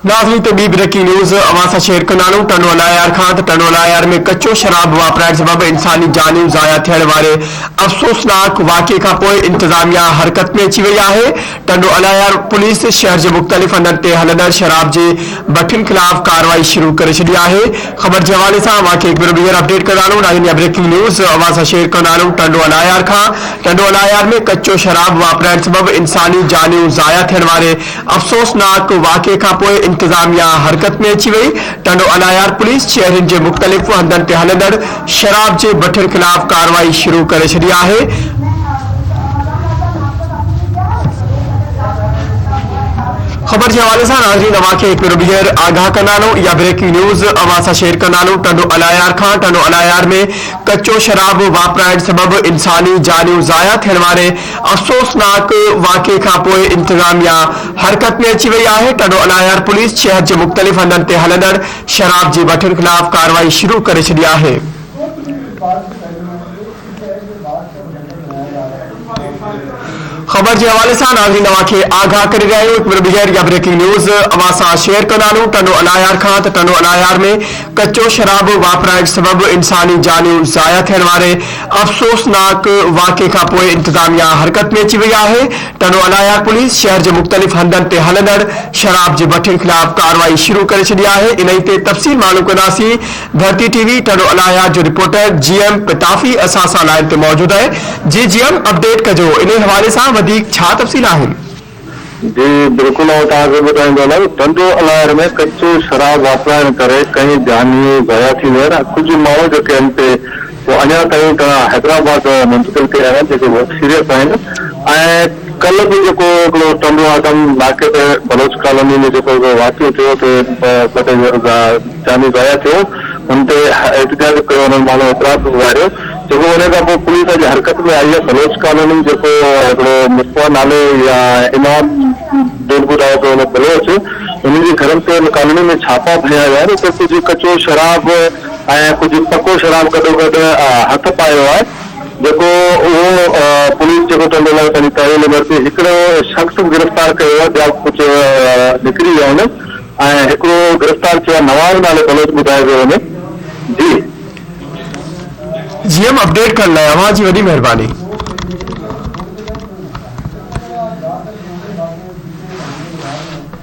ناظرين ته ٻي بريڪنگ نيوز اوهان سان شيئر ڪندا هلون ٽنڊو الايار کان ته ٽنڊو الايار ۾ ڪچو شراب واپرائڻ سبب انساني جانيون ضايع ٿيڻ واري افسوسناڪ واقعي کانپوء انتظاميا حرڪت ۾ اچي وئي آهي ٽنڊو الايار پوليس شهر جي مختلف هنڌن تي هلندڙ شراب جي بٺين خلاف ڪارروائي شروع ڪري ڇڏي آهي خبر جي حوالي سان اوهان کي هڪ ڀيرو ٻيهر اپڊيٽ ڪندا هلون ناظرين اها بريڪنگ نيوز اوهان سان شيئر ڪندا هلون ٽنڊو الايار کان ٽنڊو الايار ۾ ڪچو شراب واپرائڻ سبب انساني جانيون ضايع ٿيڻ واري افسوسناڪ واقعي کانپوء انتظاميا حرڪت ۾ اچي وئي، ٽنڊو الايار پوليس شهرين جي مختلف هنڌن تي هلندڙ شراب جي بٺين خلاف ڪارروائي شروع ڪري ڇڏي آهي. خبر جي حوالي سان ناظرين اوهان کي هڪ ڀيرو ٻيهر آگاهه ڪندا هلون اها بريڪنگ نيوز اوهان سان شيئر ڪندا هلون ٽنڊو الايار کان ٽنڊو الايار ۾ ڪچو شراب واپرائڻ سبب انساني جانيون ضايع ٿيڻ واري افسوسناڪ واقعي کانپوء انتظاميا حرڪت ۾ اچي وئي آهي، ٽنڊو الايار پوليس شهر جي مختلف هنڌن تي هلندڙ شراب جي بٺين خلاف ڪارروائي شروع ڪري ڇڏي آهي. خبر جي حوالي سان ناظرين اوهان کي آگاهه ڪري رهيا آهيون هڪ ڀيرو ٻيهر اها بريڪنگ نيوز اوهان سان شيئر ڪندا هلون ٽنڊو الايار کان ته ٽنڊو الايار ۾ ڪچو شراب واپرائڻ سبب انساني جانيون ضايع ٿيڻ واري افسوسناڪ واقعي کان پوء انتظاميا حرڪت ۾ اچي وئي آهي ٽنڊو الايار پوليس شهر جي مختلف هنڌن تي هلندڙ شراب جي بٺين خلاف ڪارروائي شروع ڪري ڇڏي آهي انهي تي تفصيل معلوم ڪنداسين ڌرتي ٽي وي ٽنڊو الايار جو رپورٽر جي ايم پتافي اسان سان لائين تي موجود آهي جي جي ايم اپڊيٽ ڪجو انهي حوالي سان وڌيڪ ڇا تفصيل آهن. جي بلڪل آئون توهان کي ٻڌائيندو هلان ته ٽنڊو الايار ۾ ڪچو شراب واپرائڻ ڪري ڪئين جانيون ضايع ٿي ويون آهن ۽ ڪجهه ماڻهو جيڪي آهن سي هو اڃا تائين ته حيدرآباد منتقل ڪيا ويا آهن جيڪي سيريس آهن ۽ ڪلهه به جيڪو هڪڙو ٽنڊو آدم ناڪي تي بلوچ ڪالوني ۾ جيڪو هڪڙو واقعو ٿيو اتي ٻه ٽي جانيون ضايع ٿيو ان تي احتجاج ڪيو انهن ماڻهن اعتراض به اظهاريو جيڪو ان کان پوء پوليس اڄ حرڪت ۾ آئي آهي بلوچ ڪالوني جيڪو هڪڙو مصطفيٰ نالي يا امام دين ٻڌايو پيو وڃي بلوچ انهن جي گهرن تي ان ڪالوني ۾ ڇاپا هنيا ويا آهن اتي ڪجهه ڪچو شراب ۽ ڪجهه پڪو شراب گڏوگڏ هٿ پايو آهي جيڪو اهو پوليس جيڪو ٽنڊو لاء پنهنجي تحويل ۾ ورتي هڪڙو شخص به گرفتار ڪيو آهي ٻيا ڪجهه نڪري ويا آهن ۽ هڪڙو گرفتار ٿيو آهي نواز نالي بلوچ ٻڌايو پيو وڃي جي. جي ايم اپڊيٽ ڪرڻ لاء اوهان جي وڏي مهرباني.